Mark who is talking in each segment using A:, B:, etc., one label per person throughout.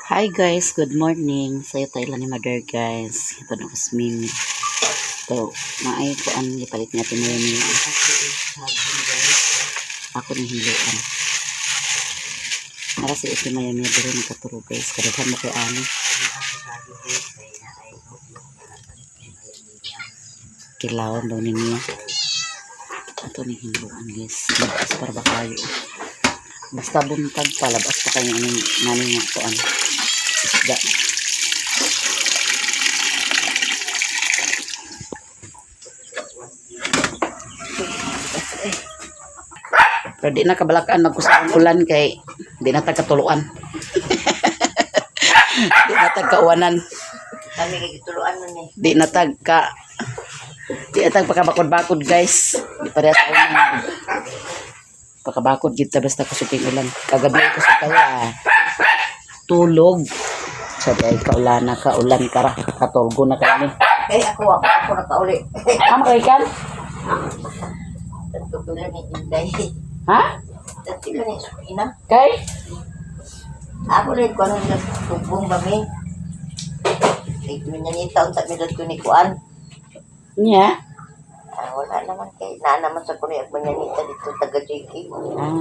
A: Hi guys, good morning. Sayo tayo lang ni Mother, guys. Ito na ko si Mimi. Ito, maay ko ang gipalit niya tinoy niya. Ako ni hiluan. Nara si iti maya niya diri nagkaturo, guys. Kadaghan mo kay ani. Kilawan daw ni niya. Ito ni hiluan, guys. Labas para ba kayo? Basta buntag pa, labas pa kayo anong nani nga ko ano. Isda. Pero di na kabalakan magkusog ang ulan kay di na tagkatuluan. Di na tagkauwanan.
B: Kami kay gituluan nun eh.
A: Di na tag pakabakod-bakod, guys. Di pareha sa una. Pakabakod gid ta basta kusog kay ulan. Kagabi ko sa kaya tulog. Sabi ay kaulana ka ulan kara katulgo na kami.
B: Kay ako ako ako nakauli.
A: Amo kay kan?
B: Tatlo pila ni Inday.
A: Ha?
B: Tatlo pila ni Ina.
A: Kay?
B: Ako rin ko anong tubong ba mi? Kay manyanita unsa mi dadto ni kuan.
A: Niya?
B: Ah, wala naman kay naa naman sa kuno ag manyanita dito taga JK.
A: Ah.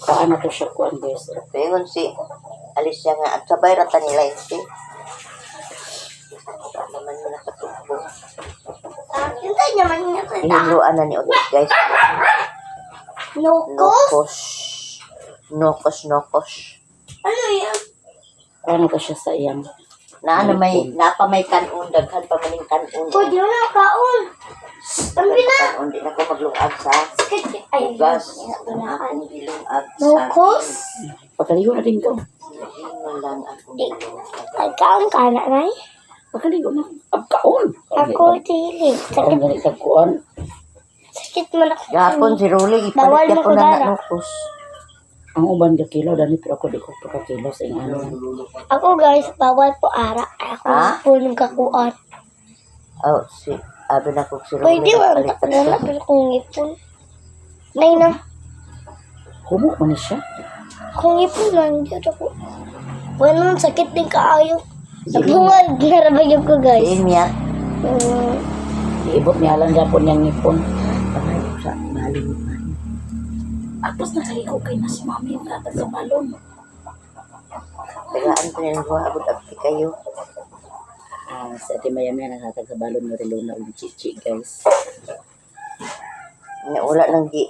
A: Paano to siya kuan, guys?
B: Ingon si Alicia nga at sabay rata nila si. Wala naman mo nakatubong.
C: Hintay naman niya kita.
B: Hinluan na ni Otis, guys.
C: Nokos?
B: Nokos. Nokos, nokos.
C: Ano yan?
A: Paano to siya sa iyang
B: Na ano may napa may kanon, daghan pa maning kanon.
C: Pwede na kaon. Tambi na.
B: Kanon di na ko maglungag sa
C: Sakit. Ay,
B: hugas.
C: wala.
B: Akong gilungag sa
C: Nokos?
A: Pagkaligo na din ko.
B: Ingon lang akong gilungag.
C: Ay, kaon ka na, Nay?
A: Pagkaligo na. Abkaon.
C: Ako, dili.
A: Kaon
C: Sakit,
A: gani kag kuan.
C: sakit man ako.
B: Gapon si Rolly
C: Bawal
B: ipalit
C: mo
B: ko na
C: kudara.
B: nokos.
A: Ang uban ga kilo dani pero ako di ko pagkakilo sa iyang ano.
C: Ako, guys, bawal po ara. Ako
B: Ha?
C: po nung kakuan.
B: Oh, si abi na ko si Rolly.
C: Pwede man,
B: nagpalit
C: takda na, pero kung ngipon. Nay na,
A: Humok man ni siya.
C: Kung ngipon man, di ako. Wala naman, sakit din kaayo. Nagbungal, ginarabay ko, guys.
B: Si Mia.
A: Iibot niya lang gapon niyang ngipon.
B: Pangay sa malimot man.
A: Tapos nakaligo kay na si mami ang gatag sa balon.
B: Tagaan ko nila duha abot abti kayo.
A: Ah, sa Ate Mayami nakatag sa balon nga relo na og chichi, guys.
B: Nga wala nang gi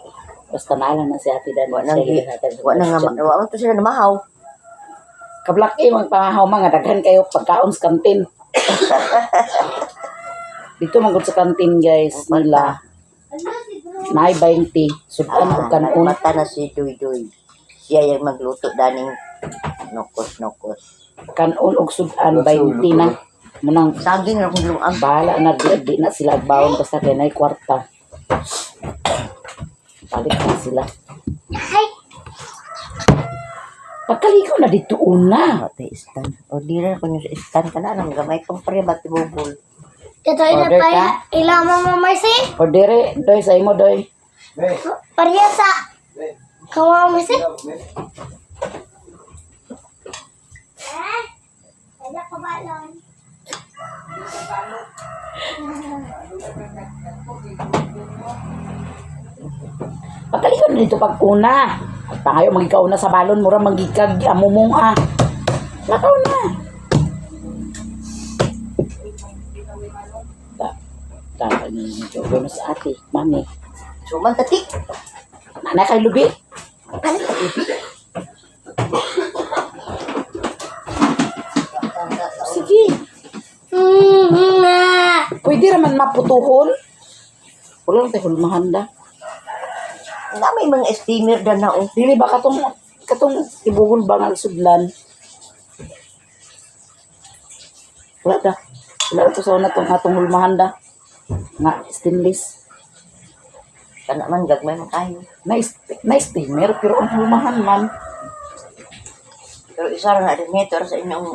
A: Basta naalang na si Ate Dan.
B: wa nang gi wa nang nga wa man to sila namahaw.
A: Kablak eh, magpangahaw mga daghan kayo pagkaon sa kantin. Dito man gud sa kantin, guys, nila. Naay 20, sudan og kanon.
B: Mata na si Duy Duy. Siya yung magluto daning nokos nokos.
A: Kanon og sudan 20 na. Munang
B: Saging ra kong lungag.
A: bahala na di, di na sila bawon basta kay nay kwarta. Balik na sila.
C: Ay,
A: Pagkaliko na dito una.
B: Ate istan. O di ra ko sa istan ka na nang gamay pang pre bati bubol.
C: Ito ila
A: Order
C: pa
A: ka?
C: ila Mama Mercy.
A: O dire, doy sa imo doy.
C: Pareha sa Kawa Mercy. Eh, wala ka balon.
A: Pagkaliko na dito pag una. Pangayo magikaw na sa balon mura magikag amumong ah. Lakaw na. Ta ta ni na sa ate, mami.
B: Suman tatik.
A: Nanay kay lubi. Sige.
C: Nga.
A: Pwede raman maputuhon. Wala lang tayo hulmahan da.
B: Na may mga steamer dan na oh.
A: Dili ba katong katong ibuhol ba nga sudlan? Wala da. Wala to sa una tong atong hulmahan da. Nga stainless.
B: Kana man gagmay man kayo.
A: Na, na steamer pero ang hulmahan man.
B: Pero isa ra na din ito sa inyong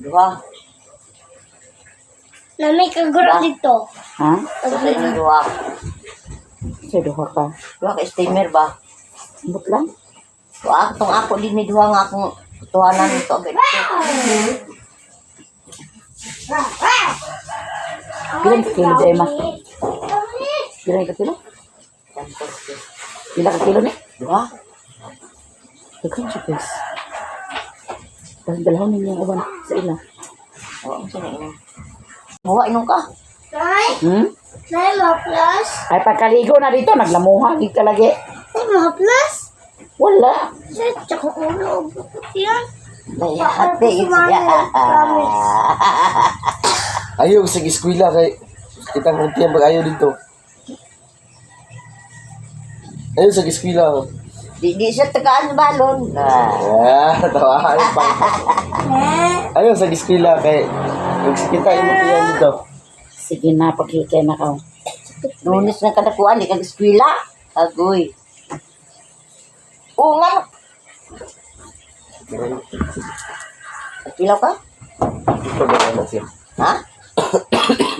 B: duha.
C: Nami kaguro dito.
A: Ha?
B: Sa inyong duha.
A: Sa duha ka.
B: Duha ka steamer ba?
A: Ambot lang.
B: Wa tong ako din ni duha nga akong Tuhanan nito agad.
A: Pila ka kilo di ma? Pila ka kilo? Pila ka kilo ni?
B: Diba?
A: Daghan siya, guys. Dahil dalawon ninyo ang uban sa ila.
B: Oo, sino inom? Buwa, inom ka.
C: Nay, nay, maplas.
A: Ay, pagkaligo na dito, naglamuha, gid ka lagi.
C: Nay, maplas.
A: Wala.
C: Sir, tsaka ulo. Yan.
B: Ay, ate,
C: Promise.
D: Ayaw sa eskwela kay kitang kuntian pag ayaw dito. Ayaw sa eskwela.
B: Di siya tagaan balon. Ah.
D: Ah, tawa ayaw pa. Ayaw sa eskwela kay kita imo tiyan dito.
A: Sige na, pagkikay na ka.
B: Lunes na kadakuan, di kag eskwela. Agoy. Oo nga. Eskwela ka?
D: Ito ba na siya?
B: Ha?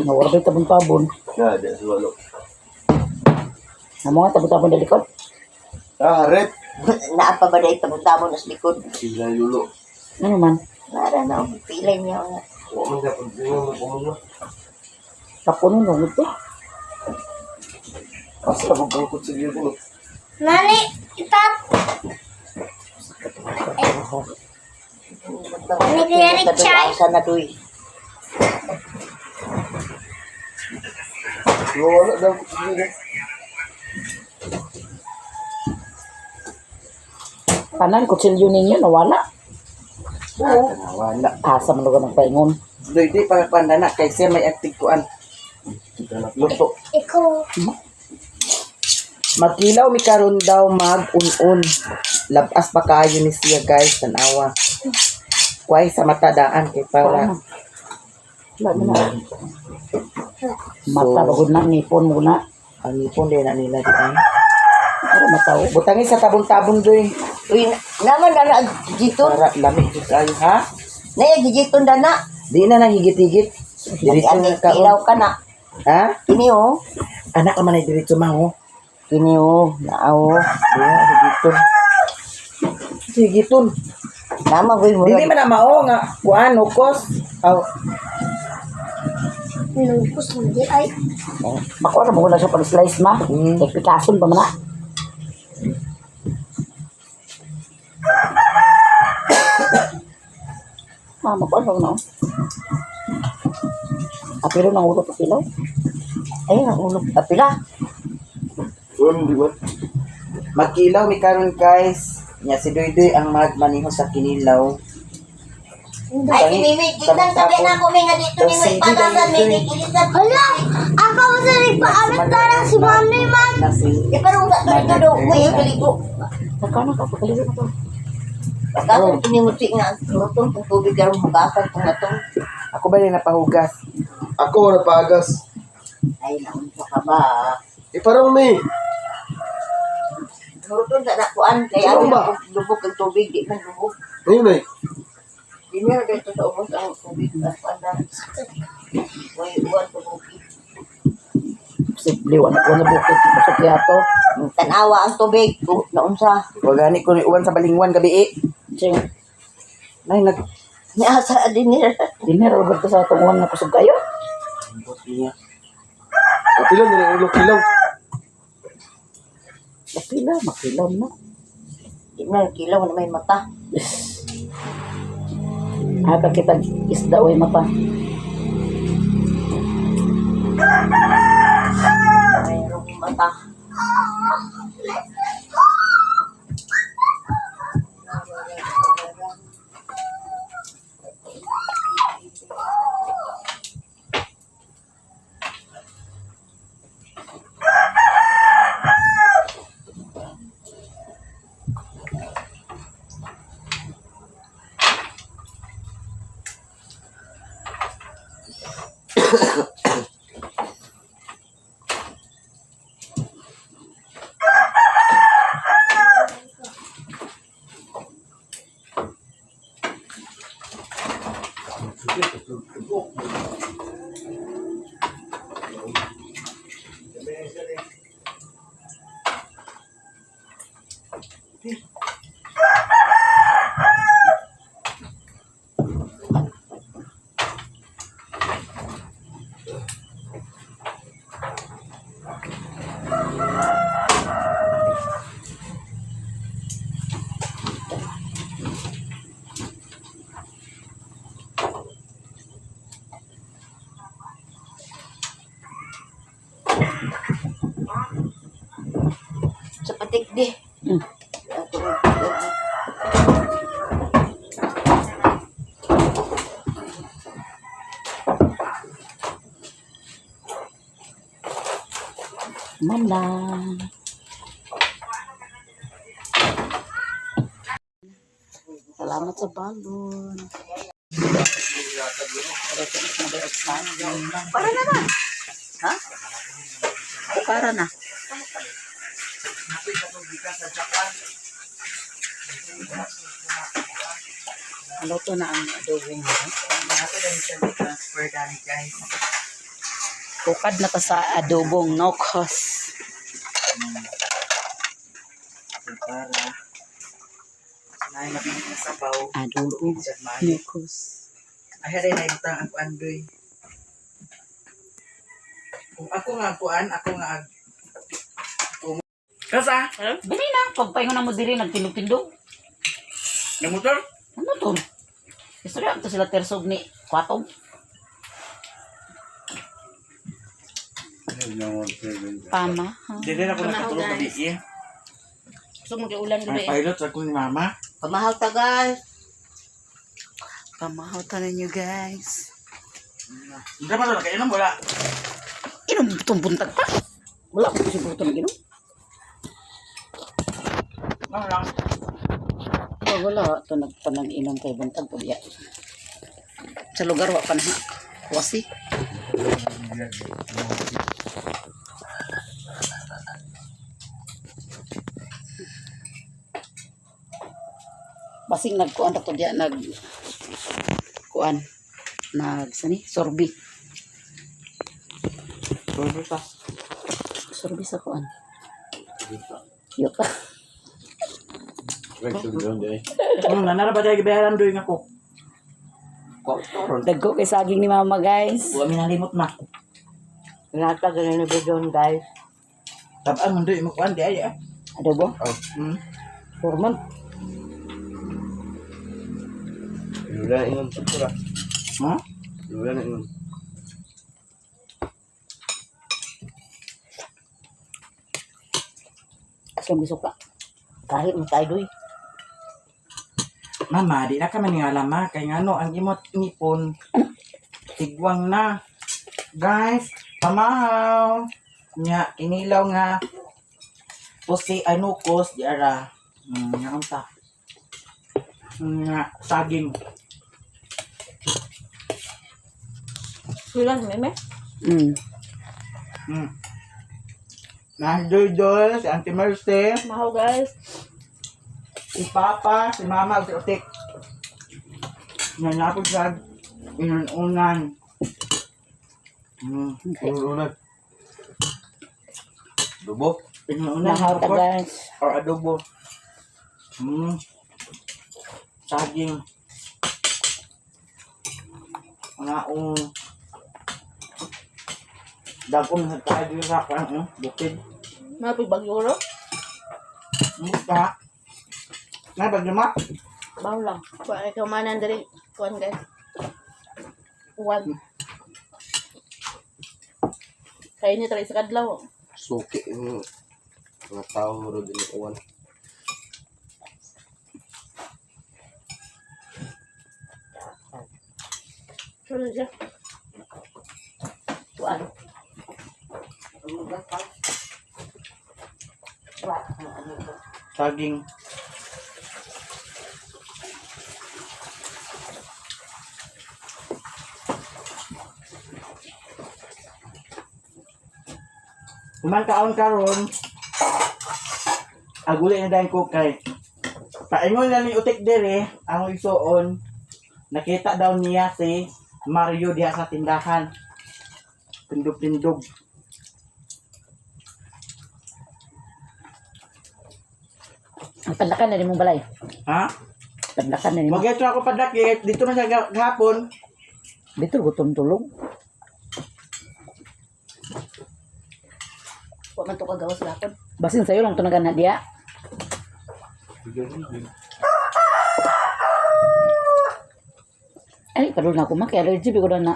A: Nawala ba yung tabon-tabon?
D: Na, di suwalo.
A: Ang mga tabon-tabon na likod.
D: Ah, ret.
B: Naa pa ba dahil tabon-tabon as likod?
D: Sila yulo.
A: Ano man?
B: Nara na, oh, pilay niya nga.
D: Wa man dapat mo mo mo.
A: Kapuno, lungod to.
D: Asa ba bangkot sa gyud ni?
C: Nani, itat. Nani, chay.
B: Asa na doy.
D: Wala daw ko sa gyud.
A: Tanan, kutsilyo ninyo, nawala.
B: Oo.
E: Wala.
A: Asa man lugar ng paingon.
E: Doy, di pa na kay siya may active kuan. Luto.
C: Ikaw.
E: Magkilaw mi karon daw mag un-un. Labas pa kayo ni siya guys, tanawa. Kuay sa mata daan kay para
A: Wala mo na. Mata, bagod na, ngipon mo na.
E: Ang ipon din na nila di ay.
A: Pero mataw.
E: Butangi sa tabon-tabon doy.
B: Uy, naman na na gigiton.
E: Para lami jud kayo ha.
B: Naya gigiton da na.
E: Di na nang higit-higit. Diretso na kaon.
B: Ilaw ka na.
E: Ha?
B: Kini oh.
E: Anak ka man ay diretso ma oh.
B: Kini oh, nao.
E: Di na higiton. Higiton.
B: Nama boy mo.
E: Dili man na mao nga kuan hukos. Aw,
C: Lupus, hindi ay.
A: Makuha na mo na siya pag-slice ma. Kay pikason pa man na. Ma, makuha na mo na. Ah, pero nang ulo pa kilaw.
B: Ayun ang ulo. Apila.
D: Wala di ba?
E: Magkilaw mi karon guys. Nya si Doydoy ang magmaniho sa kinilaw.
B: Ay, si Mimi, kitang sabi na ako, may nga dito ni mo ipanasan, Mimi, kilisan.
C: Hala! Ako mo sa nagpaabot na lang si Mami man.
E: Na si
B: Eh, pero unsa to dito daw, uy, kaligo.
A: Nagka na ka, pagkaligo na ka.
B: Pagkasan kinimuti nga, rutong kung tubig karon hugasan kung natong.
E: Ako ba yung napahugas?
D: Ako na pagas.
B: Ay, naunsa ka ba?
D: Eh parang may.
B: Rutong sa nakuan, kaya
D: Ano
B: ano
D: ba?
B: lubog ang tubig, di man lubog.
D: Ayun ay.
B: Di meron dito sa ubos ang tubig, nakuan na. Uy, uwan tubig.
A: Posible, wala ko na bukid. Kusok yato.
B: Tanawa ang tubig, kung naunsa.
E: Wa gani ko ni uwan sa balingwan gabi eh.
A: Siyang,
E: Nay nag
B: Niya sa dinner.
A: dinner, Roberto sa tunguhan na kusog kayo.
E: niya.
D: Pila na ulo kilaw.
A: Makila, makilaw na.
B: Di man kilaw na may mata.
A: Yes. Ata kita isda oy mata.
B: Mayroong mata. Di.
A: Mama. Salamat sa balon. Para na na. Ha? Para na. Luto na ang adobo.
E: Transfer dani guys.
A: Tukad na ta sa adobong nokos.
E: Para nay mabilis na sabaw.
A: Adobong
E: Sad maayo.
A: nokos.
E: Ay haray na ibutang ang kuan doy. Kung ako nga kuan, ako nga ag. Kasa?
A: Dali na, pagpaingon na mo diri nagtindog-tindog.
E: Namotor?
A: Ano to? Istorya to sila tersog ni Kwatog. Tama. Ha?
E: Dili na ko nakatulog gabi eh.
A: Gusto mo ulan
E: May pilot sa ko ni mama.
B: Pamahaw ta guys.
A: Pamahaw tanan nyo guys.
E: Hindi pa to kainom wala.
A: Inom itong buntag pa. Wala ko siguro ito nag-inom.
E: Ano lang.
A: Oh, wala. Ito nagpanag-inom kay buntag. Pagya. Sa lugar, wa pa na ha. Wasi. Basing nagkuan ra to diya nag kuan nag sani sorbi.
E: Sorry pa.
A: Sorbi sa kuan. Yuta.
E: Ano na nara ba tayo gibayaran doy nga ko?
A: Dagko kay saging ni mama guys.
E: Wa mi nalimot ma.
B: Nata ganun ni Bidon guys.
E: Tabang man doy mo kuan di ay ah.
A: Adobo? Forman.
D: Wala na ingon pura.
E: Ha?
D: Wala na ingon.
A: Aslam gusto ka.
B: Kahit mo tayo doy.
E: Mama, di na ka maningala ma kay ngano ang imot ngipon tigwang na. Guys, pamahaw. Nya kinilaw nga pusi anukos di ara. Nya unta. Nya saging.
C: Sila, meme.
E: Nandun si Auntie Mercy,
C: Mahaw guys.
E: Si Papa, si Mama, si Otik. Nanapod sa inununan.
D: Ulan. Dubo.
E: Inununan.
A: Mahaw ta guys.
E: Or adobo. Saging. Mga Dagong sa tayo sa kan, bukid.
C: Mapig bagyo ro.
E: Musta. Na bagyo ma.
C: Baw lang. Kuan ikaw manan diri. Kuan guys. Kuan. Kaya ni try sa kadlaw.
D: Suki yung mga tao ro din uwan.
C: Ano siya?
B: Kuan. Ano ba pa? Wa, ano ba?
E: Saging. Kuman kaon karon. Aguli na dahil ko kay. Paingon na ni Utik dere, ang isuon. Nakita daw niya si Mario diha sa tindahan. Tindog-tindog.
A: Ang padlakan na rin mong balay.
E: Ha?
A: Padlakan na rin mo.
E: Mag-etro ako padakit. Dito man siya gahapon.
A: Dito gutom tulog.
C: Wa man to kagawas gapon.
A: Basin sa'yo lang tunagan na diya. Ay, padul na ako ma. Kaya allergy, ko na.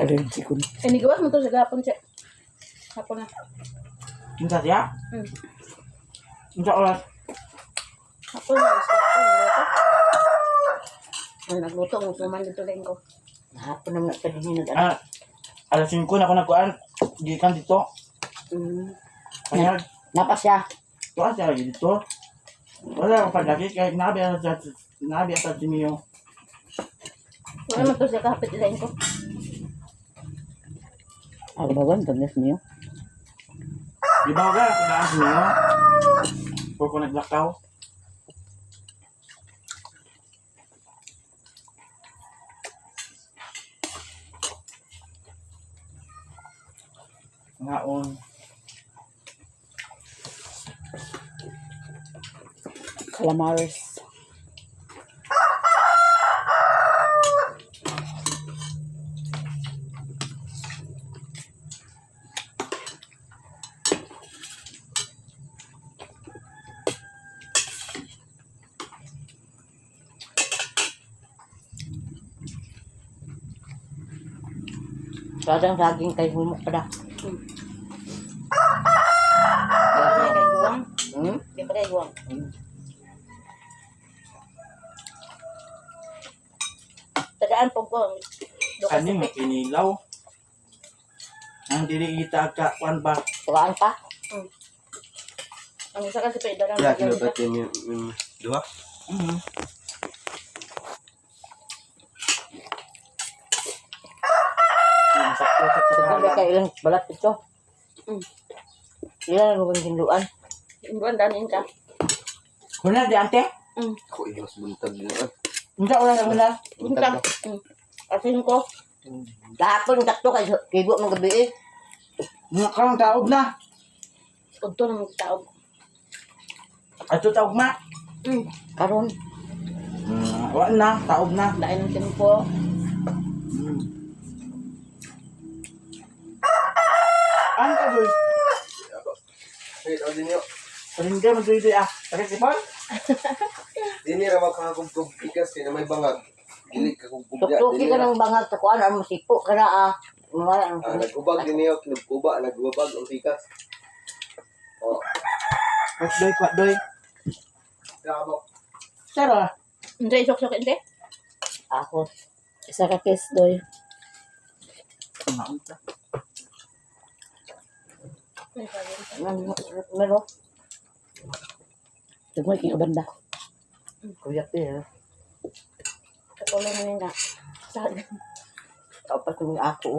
A: Allergy ko.
F: Eh, nigawas mo to sa gapon siya. Hapon na.
E: Kinsa siya? Kinsa oras?
F: Hapon na. Gusto ko, nagluto. Ay, nagluto. Ang suman dito lang ko.
B: Hapon naman sa dinhi nag
E: Ah, alas 5 na ako nagkuan. Gikan dito. Kaya
A: Napa siya.
E: tuwa siya lagi dito. Wala akong paglagi kay nabi sa nabi sa Mio.
F: Wala man to siya kahapit lang ko.
A: Ako ba ba? Tamis niyo?
E: Di ba ka ako daan si Mio? Por ko naglakaw. Ngaon.
A: Calamares.
B: Sadang saging kay humok pa da.
F: Di pa kay guwang.
B: Hmm?
F: Di pa kay guwang. Tagaan po ko. Do ka
E: Kani
F: sa
E: may kinilaw. Ang dili kita ka kuan ba?
B: Tuwaan pa.
F: Ang isa kasi pa idala.
D: Ya, kilo ba yung duha?
E: Mhm. Sakto sakto
B: Sabi
E: sa
B: kay ilang balat ito. Ilan ang mga hinluan?
F: Buwan danin ka.
E: Kuna di ante?
D: Ako ilos buntag din.
E: Unsa oras ang una?
F: Buntag. Asin ko.
B: Gahapon takto kay kibo man gabi eh.
E: Mga karon taob na.
F: Udto na magtaog.
E: Ato taog ma.
B: Karon
E: Wa na, taob na.
F: Lain ng tempo.
E: Ano ka doy?
D: Hey, oh, din yo.
E: Parinda mo doy doy ah. Sakit sipon?
D: Dini ra magpakagubgob pikas kay na may bangag. Dili ka kugkub ya.
B: tuktuki
D: Dili
B: ka
D: ra.
B: ng bangag sa kuan ang musipo ka na ah. Mawala ang
D: Ah, nagubag din niyo, kinubkuba, nagubag ang pikas. Oh,
E: Kwat doy, kwat doy.
D: kamo.
E: Sara.
F: Hindi, isok-sok hindi.
B: Ako.
A: Isa ka kiss, doy.
B: Mero.
A: Tugmay kay banda.
B: Kuya pero.
F: Katulong na nga. Sa
B: Kapas ng ako.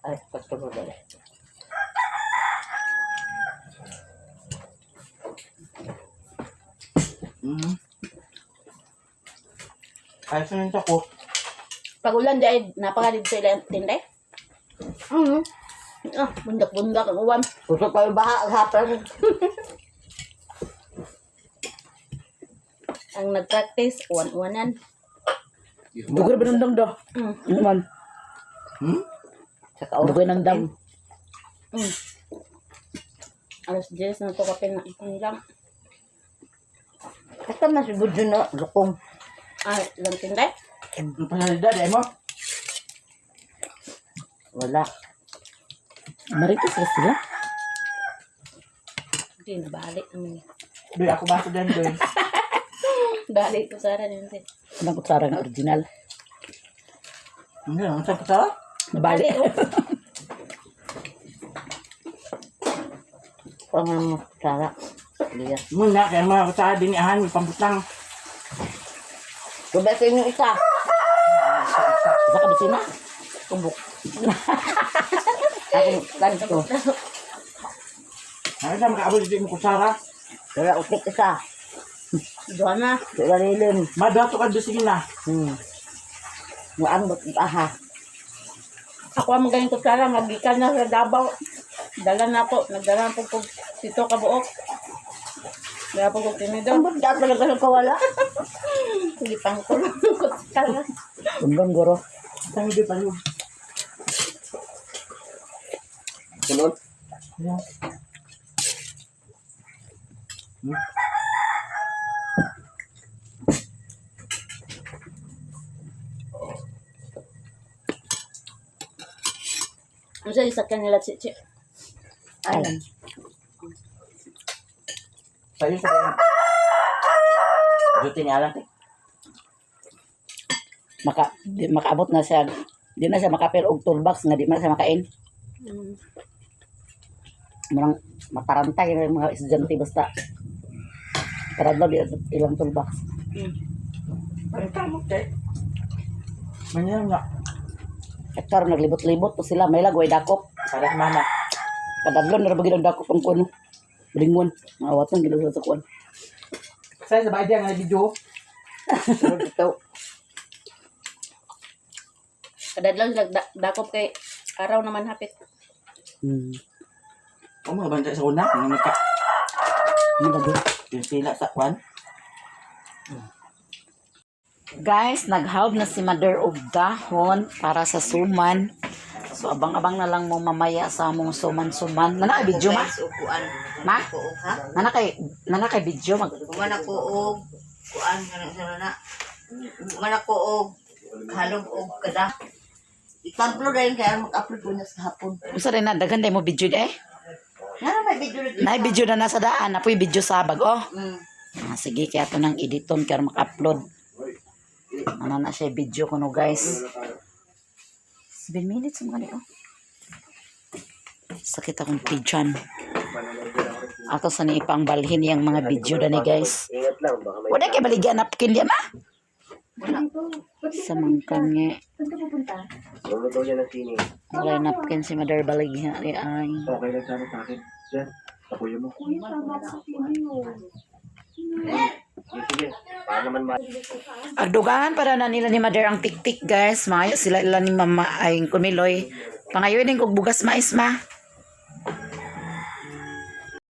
B: Ay, pagtulog na.
E: Ay sunin ko.
F: Pag-ulan di ay napakalig sa ilang tinday. Ah, bundak-bundak ang uwan.
B: Kusog pa yung baha ang hapon.
F: Ang nag-practice, uwan-uwanan.
A: Dugoy ba nandang do? Ano man?
B: Sa kaon.
A: Dugoy nandang.
F: Alas 10 na to kape na. Ang lang.
B: Kata mas budyo na lukong.
F: Ah, ilang tinday?
E: Ang pasalida di mo.
B: Wala.
A: Marites ra sila.
F: Hindi, nabalik naman.
E: Doy ako baso din doy.
F: Balik ko sara din.
A: Anong kutsara nga original?
E: Hindi naman sa kutsara.
A: Nabali.
B: Kuha nga mo sara. Liya.
E: Muna kay mga kutsara din ahan may pambutang.
B: Kubay sa inyo isa.
A: Isa ka bisina.
B: Tumbok. Ako, kanto.
E: Ay sa makaabot dito mo kutsara.
B: Wala utik isa.
F: Duha na.
B: Wala lilim.
E: Madato ka doon sige na.
B: Maambot aha.
F: Ako ang magaling kutsara, magikan na sa Davao. Dala na po, nagdala na po ko dito kabuok. Dala po ko tinidor.
B: Ambot da talaga sa kawala.
F: Hindi pang ko lang kutsara.
A: Tunggang guro.
E: Tangi doy paliw.
D: Sunod.
E: Yeah.
F: Unsa gisakyan nila, Chichi?
B: Alam.
E: Sa'yo sa kanya. Duty ni Alan, te.
A: Maka di, makaabot na siya. Di na siya makapil og toolbox nga di man siya makain. Murang matarantay na yung mga estudyante basta. Para daw di ilang toolbox.
E: Parang mo, te. Manyan nga.
A: At karon naglibot-libot po sila, may lagway dakop.
E: Para mama.
A: Kadadlon na ra ba gid ang dakop ang kuno. Balingon, maawatan gid sila sa kuan.
E: Sa'yo sa bahay nga video.
A: Sunod ito.
F: Kadadlaw sila dakop kay araw naman hapit.
E: O mga bantay sa una. Nang nagka.
A: Ano lagi?
E: Yung sila sa kwan.
A: Guys, naghawb na si Mother og dahon para sa suman. So abang-abang na lang mo mamaya sa among suman-suman. Nana kay video ma?
B: Guys, upuan.
A: Ma?
B: Ko og ha?
A: Nana kay video mag
B: Kuman ako og kuan kana sa na. Kuman ako og halong og kada. I-upload dayon kay aron mag-upload ko na sa hapon.
A: Unsa rin na daghan day mo video eh?
B: Nga may video rin.
A: Nay video na nasa daan, napoy video sa bag oh. Ah, sige, kaya ito nang editon kaya maka-upload. Ano na siya video kuno guys. 7 minutes mga ni oh. Sakit akong tiyan. Ato sa ni ipang balhin yang mga video dani guys.
D: Ingat lang, baka may
A: Wala kay baligyan napkin di ma. Sa mangkange.
D: Luluto niya ng sining.
A: Wala napkin si Mother baligyan ay ay.
D: Okay lang sana sa akin. Diyan, tapuyo mo. Sige, sige. Para naman ma...
A: Agdugangan para na nila ni Mother ang tiktik guys. Maayo sila ila ni Mama ay kumiloy. Pangayoy din kog bugas mais ma.